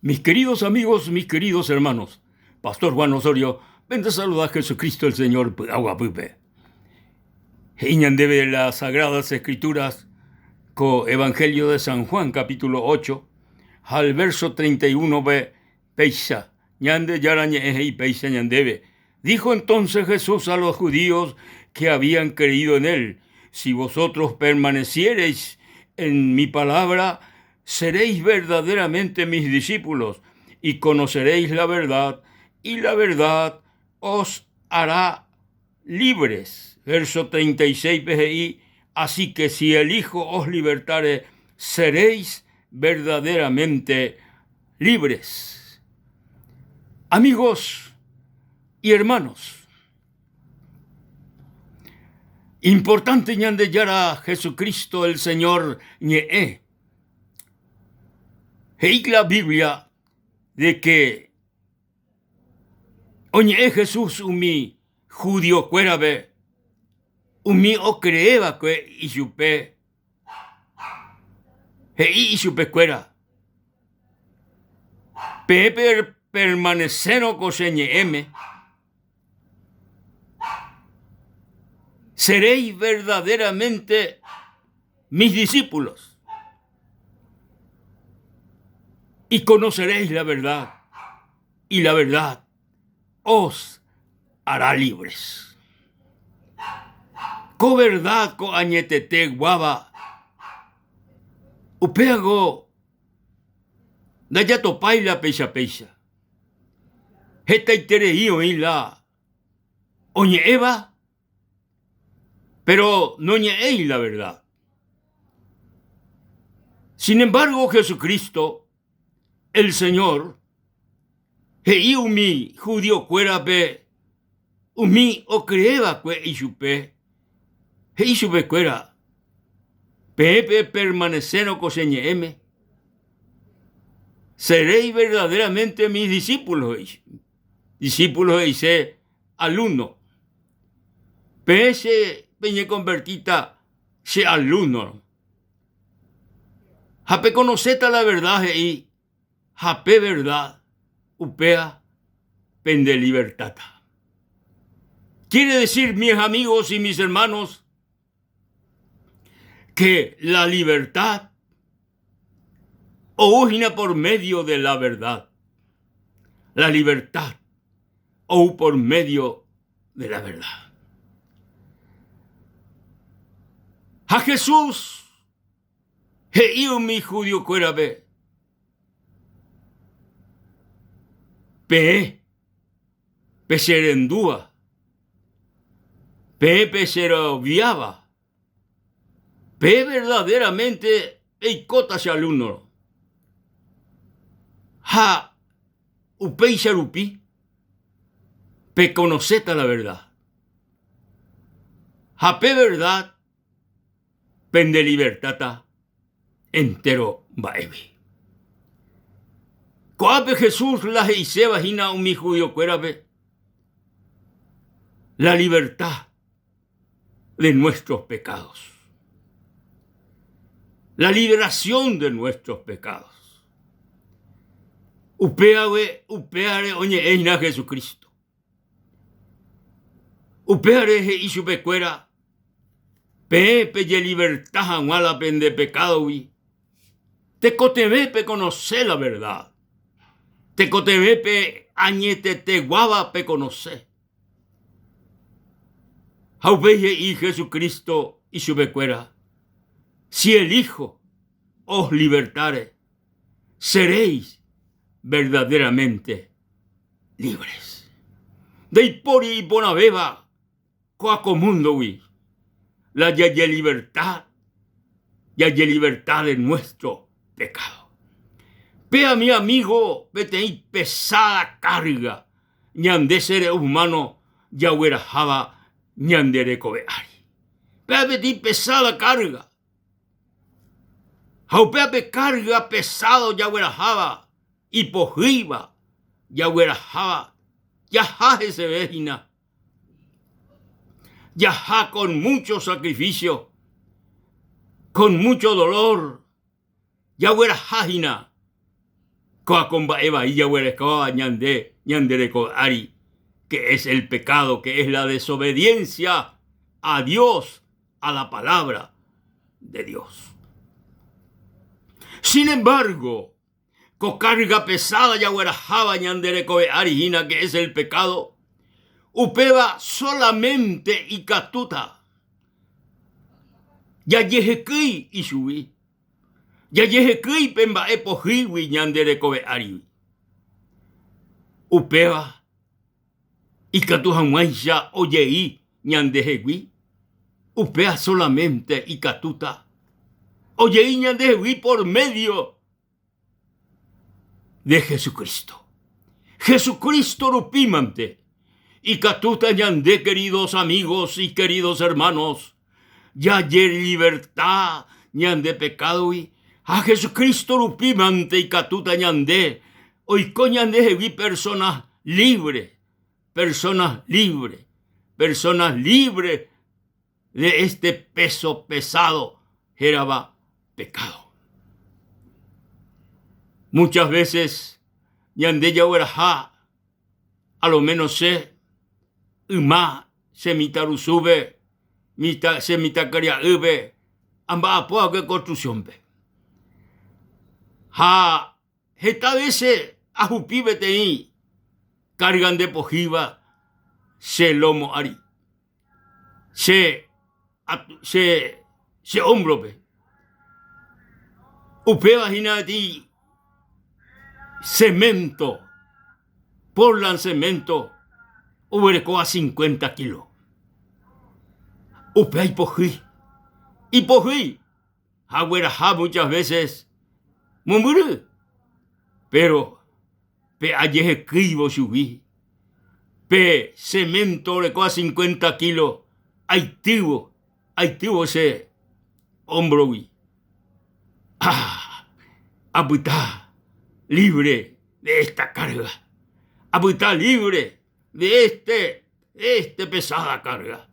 Mis queridos amigos, mis queridos hermanos, Pastor Juan Osorio, pende saluda Jesucristo el Señor py'aguapýpe. He'i ñandéve las Sagradas Escrituras ko Evangelio de San Juan capítulo 8 ha el verso 31-pe péicha, Ñandejára ñe'ẽ he'i péicha ñandéve, Dijo entonces Jesús a los judíos que habían creído en él, Si vosotros permaneciereis en mi palabra, seréis verdaderamente mis discípulos y conoceréis la verdad, y la verdad os hará libres. Verso 36 PGI, así que si el Hijo os libertare, seréis verdaderamente libres. Amigos y hermanos, importante Ñandejára Jesucristo el Señor ñe'ẽ. He'i la Biblia de que Oñe'ẽ Jesús umi judiokuérape, umi okree va'ekue ichupe, he'i ichupekuéra, Peẽ pepermanesérõ ko che ñe'ẽme, seréis verdaderamente mis discípulos y conoceréis la verdad y la verdad os hará libres. Ko verdad ko añetete guáva upéago ndajatopái la péicha péicha. Hetaiterei oĩ la oñe'ẽva Pero noñe'ẽi la verdad. Sin embargo, Jesucristo, el Señor, he'i umi judiokuérape, umi okreeva'ekue ichupe, he'i chupekuéra, Peẽ pepermanesérõ ko che ñe'ẽme, seréis verdaderamente mis discípulos, he'i. Discípulos he'ise alumno. Peẽ che peñekonvertíta che alumno-rõ. Ha pekonoséta la verdad he'i ha pe verdad upéva pende libertáta. Quiere decir, mis amigos y mis hermanos, que la libertad ou hína por medio de la verdad. La libertad ou por medio de la verdad. Ha Jesús he'i umi judiokuérape, Peẽ pecherendúva, peẽ pecheroviáva, Peẽ verdaderamente peikóta che alumno-rõ. Ha upéicha rupi pekonoséta la verdad. Ha pe verdad pendelibertáta entéro mba'égui. Ko'ápe Jesús la he'iséva hína umi judiokuérape la libertad de nuestros pecados. La liberación de nuestros pecados. Upévare, upévare oñe'ẽ hína Jesucristo. Upévare he'i chupekuéra, peẽ pejeliberta hag̃ua la pende pekádogui, tekotevẽ pekonose la verdad. Tekotevẽ pe añeteteguáva pekonose. Ha upéi he'i Jesucristo ichupekuéra, Si el Hijo os libertare, seréis verdaderamente libres. Ndaipóri iporãvéva kóa ko múndogui, la jajeliberta, jajeliberta de nuestro pecado. Péa mi amigo peteĩ pesada carga ñande seres humano jagueraháva ñande rekove ári. Péa peteĩ pesada carga. Ha upéva pe carga pesado jagueraháva ipohýiva jagueraháva jaha heseve hína. Jaha con mucho sacrificio, con mucho dolor, jagueraha hína. Kóa ko mba'e vai jaguerekóva ñande ñande reko ári, que es el pecado, que es la desobediencia a Dios, a la palabra de Dios. Sin embargo, ko carga pesada jagueraháva ñande rekove ári hína, que es el pecado, upéva solamente ikatúta jajehekýi ichugui, jajehekýi pe mba'e pohýigui ñande rekove árigui. Upéva ikatu hag̃uáicha ojei ñandehegui, upéva solamente ikatúta ojei ñandehegui por medio de Jesucristo. Jesucristo rupímante ikatúta ñande queridos amigos y queridos hermanos jajeliberta ñande pekádogui ha Jesucristo rupímante ikatúta ñande oiko ñandehegui personas libre, personas libre, personas libre de este peso pesado hérava pecado. Muchas veces ñande jagueraha a lo menos che yma che mitãrusúpe, mitã che mitãkaria'ýpe amba'apo va'ekue construcción-pe. Ha heta vése ahupi peteĩ carga ndepohýva che lomo ári, che che che hombro-pe. Upéva hína peteĩ cemento, Portland cemento oguerekóva cincuenta kilo. Upéva ipohýi, ipohýi ha gueraha muchas veces mombyry, pero pe ajehekýivo chugui pe cemento orekóva cincuenta kilo aitývo, aitývo che hombro-gui. Ha apyta libre de esta carga, apyta libre de este, de este pesada carga.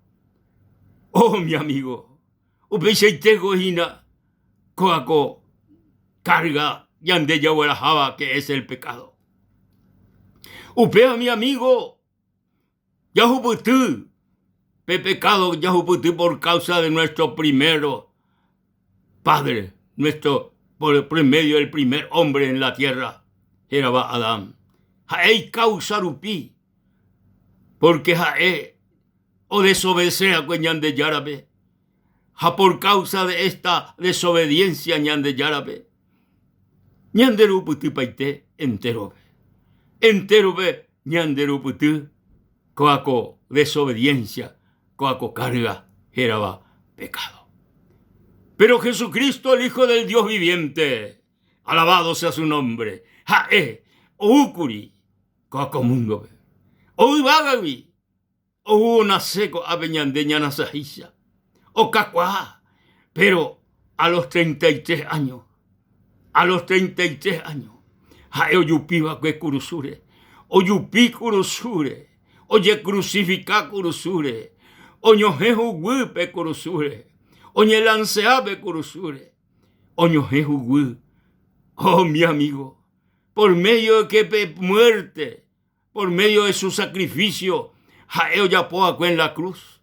Oh, mi amigo, upeichaitéko hína kóa ko carga ñande jagueraháva que es el pecado. Upéva, mi amigo, jahupyty pe pecado jahupyty por causa de nuestro primero padre, nuestro por, por medio del primer hombre en la tierra, hérava Adán. Ha'e icausa rupi, porque ha'e odesobedece va'ekue Ñandejárape, ha por causa de esta desobediencia Ñandejárape, ñanderupytypaite enterove. Enterove ñanderupyty kóa ko desobediencia, kóa ko carga hérava pecado. Pero Jesucristo, el Hijo del Dios viviente, alabado sea su nombre, ha'e oúkuri kóa ko múndope. Ou yvágagui, ou onase ko'ápe ñande ñanasaháicha, okakuaa, pero a los 33 años, a los 33 años, ha'e ojupi va'ekue kurusúre, ojupi kurusúre, ojecrucifica kurusúre, oñohẽ huguy pe kurusúre, oñelancea pe kurusúre, oñohẽ huguy. Oh, mi amigo, por medio de que pe muerte, por medio de su sacrificio, ha'e ojapo va'ekue en la cruz,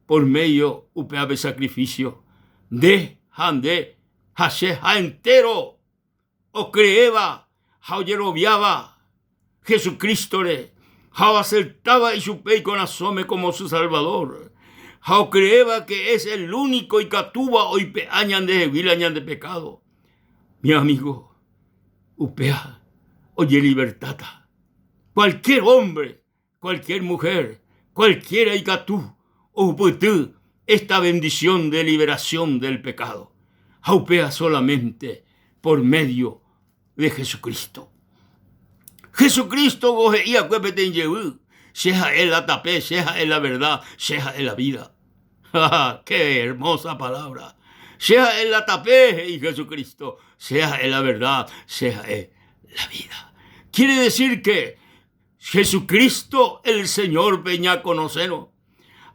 por medio upéva pe sacrificio, nde ha nde ha che ha entero ocreéva ha ojeroviáva Jesucristo-re ha oaceptáva ichupe ikorasõme como su Salvador ha ocreéva que es el único ikatúva oipe'a ñandehegui la ñande pecado. Mi amigo, upéva ojelibertáta. Cualquier hombre, cualquier mujer, cualquiera ikatu ohupyty esta bendición de liberación del pecado. Ha upéva solamente por medio de Jesucristo. Jesucristo he'i va'ekue peteĩ jevy, che ha'e la tape, che ha'e la verdad, che ha'e la vida. ¡Qué hermosa palabra! Che ha'e la tape, he'i Jesucristo, che ha'e la verdad, che ha'e la vida. Quiere decir que Jesucristo el Señor-pe ñakonosérõ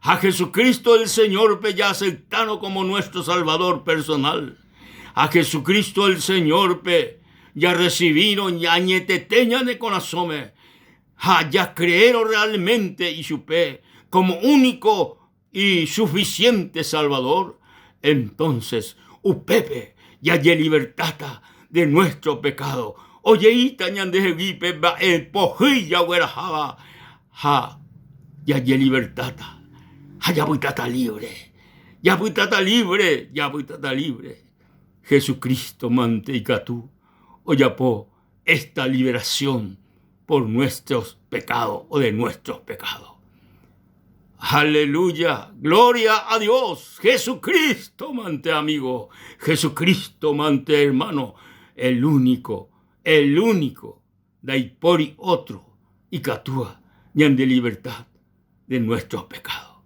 ha Jesucristo el Señor-pe jaaceptárõ como nuestro Salvador personal, ha Jesucristo el Señor-pe. Jarrecibírõ añetete ñane korasõme ha jacreérõ realmente ichupe como único y suficiente Salvador, entonces upépe jajelibertáta de nuestro pecado, ojeíta ñandehegui pe mba'e pohýi jagueraháva ha jajelibertáta ha japytáta libre, japytáta libre, japytáta libre. Jesucristo mante ikatu ojapo esta liberación por nuestros pecados o de nuestros pecados. Aleluya, gloria a Dios, Jesucristo mante amigo, Jesucristo mante hermano, el único, el único, ndaipóri otro ikatúva ñande libertad de nuestros pecados.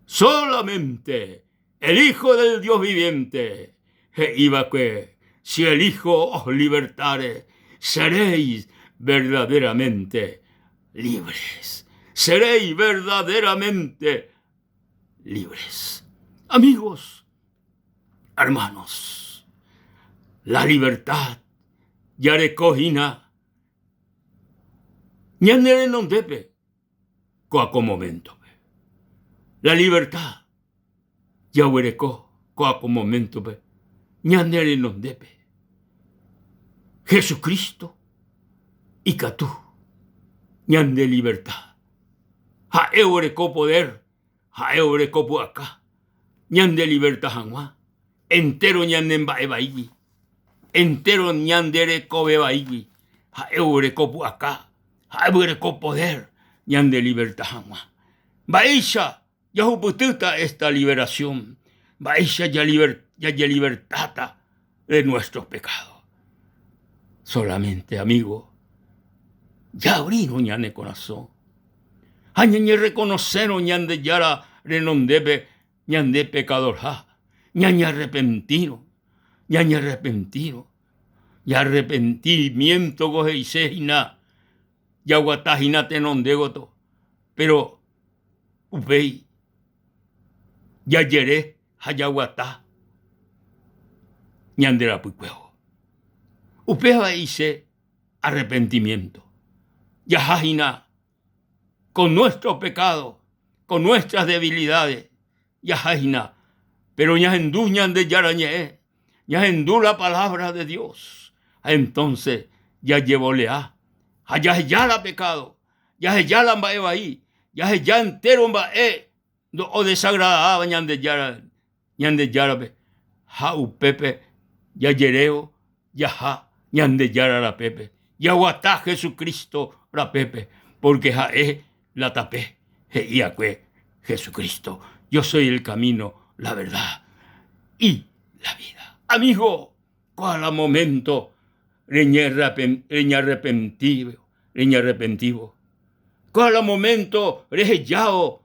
Solamente El Hijo del Dios viviente he'i va'ekue, Si el Hijo os libertare, seréis verdaderamente libres. Seréis verdaderamente libres. Amigos, hermanos, la libertad jareko hína ñane renondépe ko'a ko moméntope. La libertad jaguereko ko'a ko moméntope ñane renondépe. Jesucristo ikatu ñande libertad. Ha'e oguereko poder, ha'e oguereko pu'aka ñande libertad hag̃ua entéro ñane mba'e vaígui, entéro ñande rekove vaígui. Ha'e oguereko pu'aka, ha'e oguereko poder ñande libertad hag̃ua. Mba'éicha jahupytýta esta liberación? Mba'éicha jajelibertáta de nuestros pecados? Solamente, amigo, javrírõ ñane korasõ ha ñañerrekonosérõ Ñandejára renondépe ñande pekadorha, ñañearrepentírõ, ñañearrepentírõ, ñarrepentimiento-ko he'ise hína jaguata hína tenonde gotyo, péro upéi jajere ha jaguata ñande rapykuévo. Upéva he'ise arrepentimiento, jaha hína con nuestro pecado, con nuestras debilidades, jaha hína, péro ñahendu Ñandejára ñe'ẽ, ñahendu la palabra de Dios, ha entonces jajevolea ha jaheja la pecado, jaheja la mba'e vai, jaheja entero mba'e odesagradaáva Ñandejára Ñandejárape ha upépe jajerévo jaha Ñandejára rapépe, jaguata Jesucristo rapépe, porque ha'e la tape he'iakue Jesucristo, Yo soy el camino, la verdad y la vida. Amigo, kóa la momento reñearrepentívo, reñearrepentívo. Kóa la momento rehejávo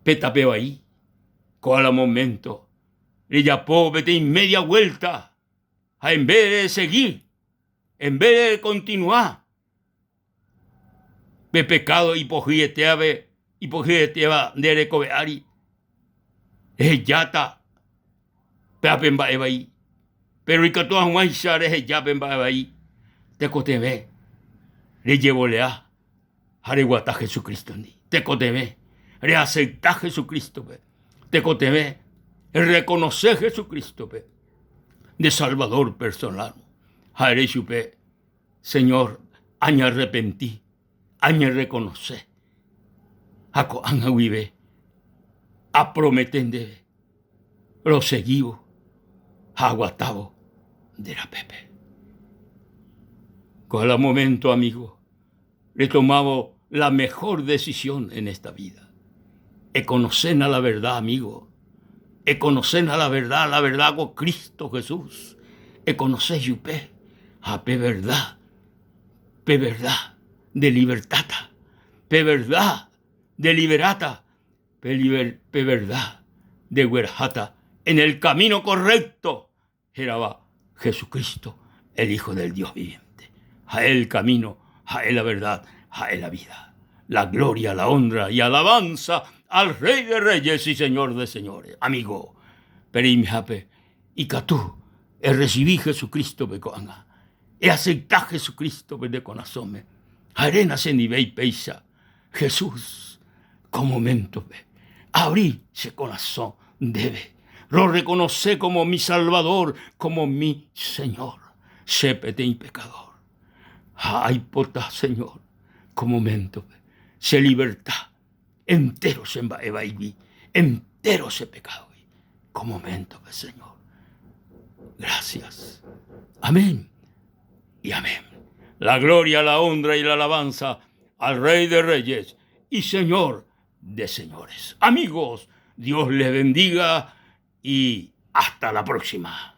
pe tape vai. Kóa la momento rejapo peteĩ media vuelta ha en vez de seguir, en vez de continuar pe pecado ipohýietévape, ipohýietéva nde rekove ári, rehejáta péva pe mba'e vai. Péro ikatu hag̃uáicha reheja pe mba'e vai tekotevẽ rejevolea ha reguata Jesucristo-ndi. Tekotevẽ reacepta Jesucristo-pe. Tekotevẽ rereconoce Jesucristo-pe nde Salvador personal. Ha ere chupe, Señor, añearrepenti, añereconoce ha ko'ág̃a guive apromete ndéve roseguívo ha aguatávo nde rapépe. Ko'ág̃a la momento, amigo, retomávo la mejor decisión en esta vida. Econocena la verdad, amigo. Econocena la verdad, la verdad ko Cristo Jesús. Econoce chupe ha pe verdad, pe verdad nde libertáta, pe verdad nde liberáta, pe, pe verdad ndegueraháta en el camino correcto hérava Jesucristo, el Hijo del Dios viviente. Ha'e el camino, ha'e la verdad, ha'e la vida. La gloria, la honra y alabanza al Rey de Reyes y Señor de Señores. Amigo, pereimihápe ikatu. Erresivi Jesucristo-pe ko'ág̃a. Easepta Jesucristo-pe nde korasõme ha eréna chendivéi péicha, Jesús, ko moméntope aavri che korasõ ndéve. Rorrekonose kómo mi Salvador, kómo mi Señor. Che peteĩ pekadór ha aipota, Señor, ko moméntope che liverta entéro che mba'e vaígui, entéro che pekádogui, ko moméntope, Señor. Gracias. Amén y amén. La gloria, la honra y la alabanza al Rey de Reyes y Señor de Señores. Amigos, Dios les bendiga y hasta la próxima.